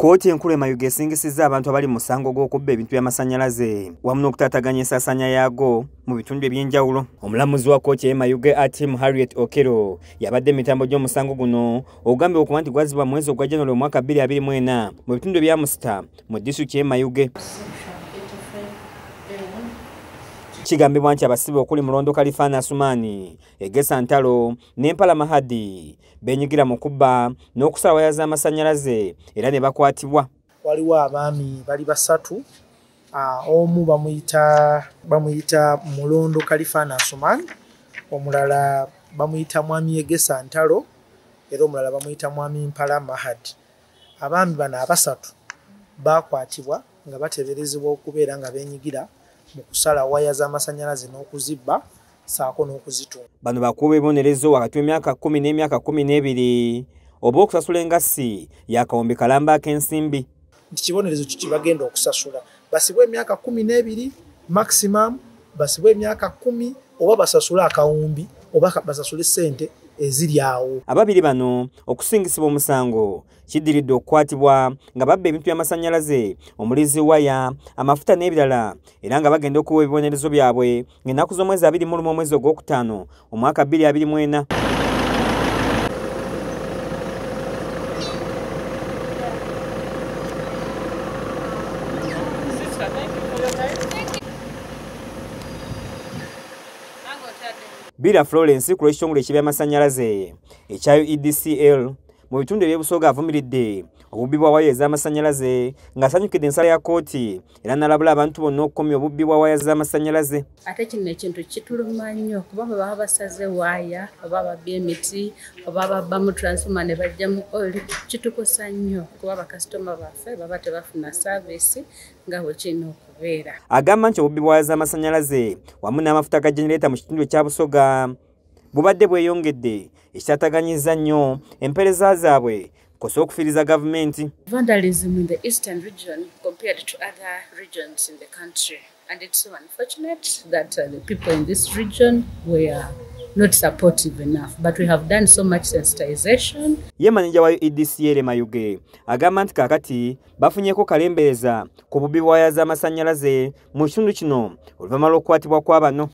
Kkooti enkulu e Mayuge esingisizza abantu abali mu musango gw'okubba ebintu by'amasannyalaze wamu n'okutaataganya ensaasaanya yaago mu bitundu eby'enjawulo. Omulamuzi wa kkooti e Mayuge Atim Harriet Okello yabadde emitambo gy'omusango guno ogambibwa okuba nti gwazibwa mwezi ogwa January omwaka 2024 mu bitundu ebya Musita mu disitulikiti y'e Mayuge. Kigambibwa nti abasibe okuli Mulondo Kalifana Asumani, Egesa Ntalo n'Empala Mahadi beenyigira mu kubba n'okusala waya z'amasannyalaze era ne bakwatibwa. Waliwo abaami bali basatu, omu bamuyita Mulondo Kalifana Asumani, omulala bamuyita Mwami Egesa Ntalo era omulala bamuyita Mwami Mpala Mahadi. Abaami bano abasatu bakwatibwa nga bateeberezebwa okubeera nga beenyigira mu kusala waya z'amasannyalaze n'okuzibba saako n'okuzitunda. Bano bakuba ebibonerezo wakati w'emyaka 10 n'emyaka 12 oba okusasula engassi y'akawumbi kalamba ak'ensimbi. Nti kibonerezo kiki bagenda okusasula? Basibwe emyaka 12 maximum, basibwe emyaka 10 oba basasule akawumbi oba basasule ssente eziri awo. Ababiri bano okusingisibwa omusango kiddiridde okukwatibwa nga babba ebintu by'amasannyalaze omuli waya, amafuta n'ebirala era nga bagenda okuwa ebibonerezo byabwe ng'ennaku z'omwezi 21 omwezi ogwokutaano omwaka 2024. Bira Florence ku lw'ekitongole eky'ebyamasannyalaze ekya UEDCL mu bitundu eby'Ebusoga avumiridde obubbi bwa waya ez'amasannyalaze ng'asanyukidde ensala ya kkooti era n'alabula abantu bonna okukomya obubbi bwa waya z'amasannyalaze. Ate kino ekintu kituluma nnyo kuba bwe baba basaze waaya oba babbye emiti oba babbamu transformer ne baggyamu oil, kitukosa nnyo kuba bakasitoma baffe baba tebafuna saaviisi nga bwe kirina okubeera. Agamba nti obubbi bwa waya z'amasannyalaze wamu n'amafuta ga jenereeta mu kitundu ekya Busoga bubadde bweyongedde ekitaataganyizza nnyo empeereza zaabwe kkosa okufiiriza gavumenti. Vandalism in the eastern region compared to other regions in the country, and it's so unfortunate that the people in this region were not supportive enough, but we have done so much sensitization. Ye maneja wa UEDCL Mayuge agamba nti kaakati bafunyeeko kalembereza ku bubbi bwa waya z'amasannyalaze mu kitundu kino oluvannyuma lw'okukwatibwa kwa bano.